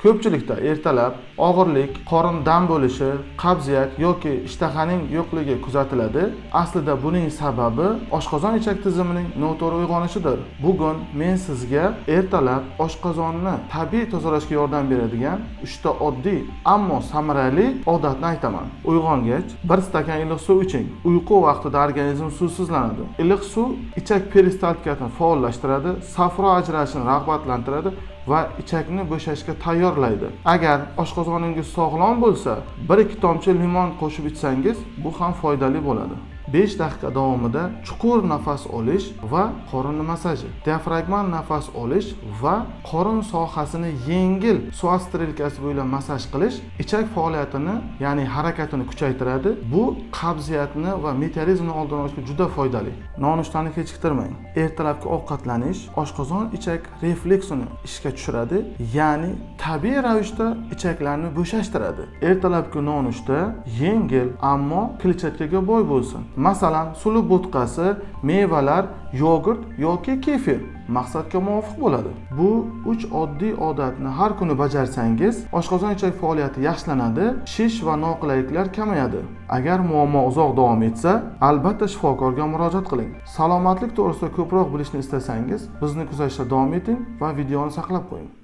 Ko'pchilikda ertalab og'irlik, qorin dam bo'lishi, qabziyat yoki ishtahaning yo'qligi kuzatiladi. Aslida buning sababi oshqozon ichak tizimining noto'g'ri uyg'onishidir. Bugun men sizga ertalab oshqozonni tabiiy tozalashga yordam beradigan 3 ta oddiy, ammo samarali odatni aytaman. Uyg'ongach, bir stakan iliq suv iching. Uyqu vaqtida organizm suvsizlanadi. Iliq suv ichak peristaltikasini faollashtiradi, safro ajralishini rag'batlantiradi va ichakni bo'shashga tayyorlaydi. Agar oshqozoningiz sog'lom bo'lsa, 1-2 tomchi limon qo'shib ichsangiz, bu ham foydali bo'ladi. 5 daqiqa davomida chuqur nafas olish va qorin massaji. Diafragmal nafas olish va qorin sohasini yengil soat strelkasi bo'ylab massaj qilish ichak faoliyatini, ya'ni harakatini kuchaytiradi. Bu qabziyatni va meteorizmni oldini olishga juda foydali. Nonushtani kechiktirmang. Ertalabki ovqatlanish oshqozon ichak refleksini ishga tushiradi, ya'ni tabiiy ravishda ichaklarni bo'shashtiradi. Ertalabki nonushta yengil, ammo kletchatkaga boy bo'lsin. Masalan, suli bo'tqasi, mevalar, yogurt yoki kefir maqsadga muvofiq bo'ladi. Bu uch oddiy odatni har kuni bajarsangiz, oshqozon ichak faoliyati yaxshilanadi, shish va noqulayliklar kamayadi. Agar muammo uzoq davom etsa, albatta shifokorga murojaat qiling. Salomatlik to'g'risida ko'proq bilishni istasangiz, bizni kuzatishda davom eting va videoni saqlab qo'ying.